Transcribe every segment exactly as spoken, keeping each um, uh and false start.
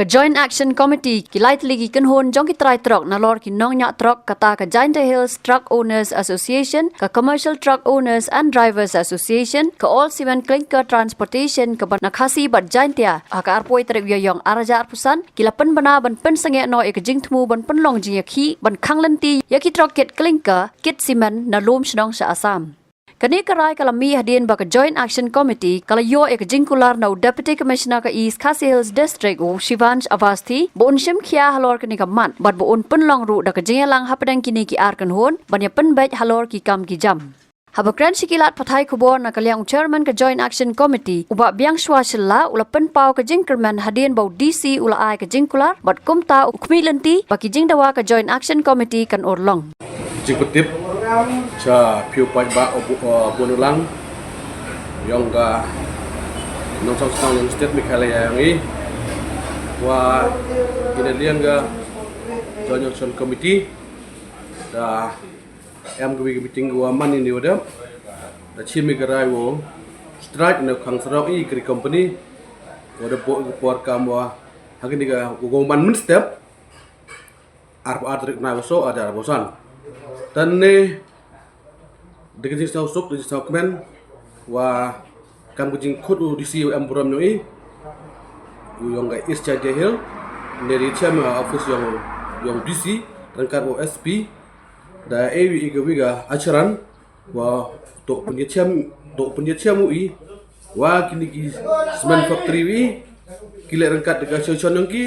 Ka Joint Action Committee, ki lai tylli ki kynhun jong ki trai trok nalor ki nongñiah trok, kata ka Jaintia Hills Truck Owners Association, ka Commercial Truck Owners and Drivers Association, ka All Cement Clinker Transportation, kaba na Khasi bad Jaintia, ha ka arphew tarik Ïaiong arhajar arphew san, ki la pynbna ban pynsangeh noh ïa ka jingthmu ban pynlong jingïakhih ban khang lynti ïa ki trok kit clinker, kit cement na lum shnong sha Assam. Kane ka rai ka la mih hadien ba ka Joint Action Committee ka la ïoh ïa ka jingkular na u Deputy Commissioner ka East Khasi Hills District, u Shivansh Awasthi, ba un shim khia halor kane ka mat bad ba un pynlong ruh da ka jingïalang hapdeng kine ki ar kynhun ban ïa pynbeit halor ki kam ki jam. Haba kren sha ki lad pathai khubor na ka liang u Chairman ka Joint Action Committee, u Bah Biangshwa Shylla, u la pynpaw ka jingkyrmen hadien ba u D C u la ai ka jingkular bad kumta u khmih lynti ba ki jingdawa ka Joint Action Committee kan urlong. Jingpyntip sha phi u paidbah u Bonulang, ïong ka nongshong shnong ïong State Meghalaya ïong i, wa ina liang ka Joint Action Committee da em ka wi ka meeting ka wa man ini wa dep da chim i ka rai wa strike na khang sarok i kri company wa da bo i ka por kam wa ha kini ka wa man mynstep arphew ar tarik na wa so ada arphew san. Tan ne da ka jingsngew suk da jingsngew kmen wa kam ka jingkhot u D C u em burom ïong i, u ïong ka East Jaintia Hills, ne ri chem office ïong ïong D C ryngkat u S P da e wi i ka wi ka acharan wa to pynïachem to pynïachem u i wa kini ki cement factory wi ki leh ryngkat da ka association ïong ki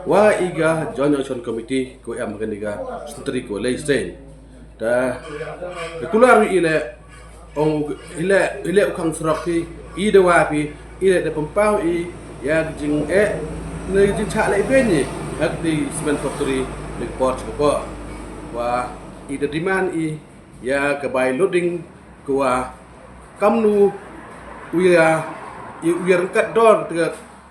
wa i ka Joint Action Committee ko em kani ka sentri ko lei sein. Da ka kular wi i leh ong i leh i leh u khang sarok phi i da wa phi i leh da pynpaw i ïa ka jing eh na ka jingchah leh i ben i ha ka cement factory na ka por cha ka por wa i da demand i ïa ka bai loading ka wa kamnu u ïa u ïa ryngkat dor te ka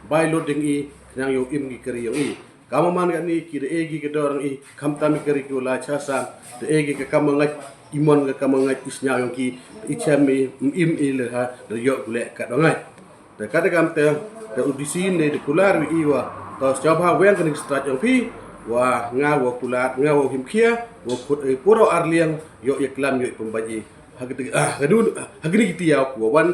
bai loading i khnang ïa u im ki kari ïong i. Ka ma man kani ki da e ki ka dor i khamtam i kari ki u la cha sam da e ki ka kam ngait i mon ka kam ngait i sñiaw ïong ki i chem i im i le ha da ïoh ku le ka dong ngait. Da ka da kam te da u D C ne da kular wi i wa ta sñiaw bha weng kani ka strike ïong phi wa nga wa kular nga wa him khia wa khut i puro arliang ïoh ïa klam ïoh i pynbait i ha ka ding ah ka dun ha kini ki tiaw ku wa wan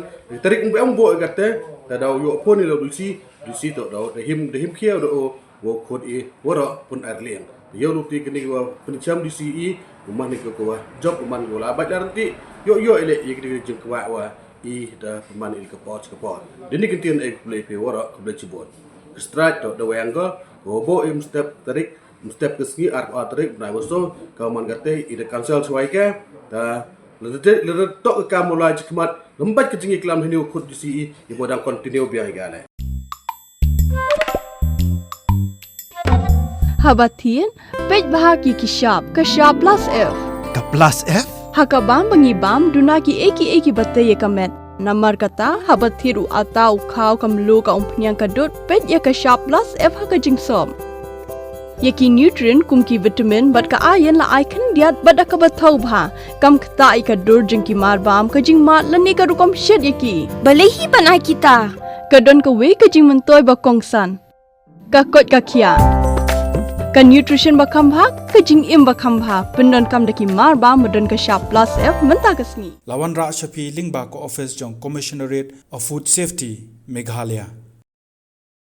tarik mbe mbo ka te da daw ïoh pon i lo D C D C to daw da him da him khia da o wa khut i puro pun arliang ïoh luti kini wa pyncham D C i u man ni ko wa job u man ko la bait la renti ïoh ïoh i le i kini jingkwa wa i da pynman i ka por ka por. Dini kin tin e khublei phi waroh khublei chibun. Ka strike to da weng ko ko bo im step tarik im step ka sngi ar ar tarik bnai waso ka man ka te i da cancel chwai ka da le de le de tok ka kam u lai chi khmat lem bait ka jingïaklam hynñiew khut D C i i bo dang continue biang i ka le. Haba thied, peit bha ki ki shap, ka shap plus F. Ka plus F? Ha ka bam ba ngi bam, duna ki ei ki ei ki ba tei ïa ka met. Namar kata, haba thied u ata u khaw ka mluh ka umphniang ka dud, peit ïa ka shap plus F ha ka jingsop. Ïa ki nutrient kum ki vitamin bad ka iron la ai khyndiat bad da kaba thaw bha. Kam ktah ïa ka dur jong ki mar bam, ka jingmad lane ka rukom shet ïa ki. Balei hi ban ai kita? Ka don kawei ka jingmyntoi ba kongsan. Ka koit ka khiah. Ka nutrition ba kham bha, ka jingim ba kham bha. Pyndonkam da ki mar bam ba don ka shap plus F mynta ka sngi. La wanrah sha phi lyngba ka office jong Commissionerate of Food Safety, Meghalaya.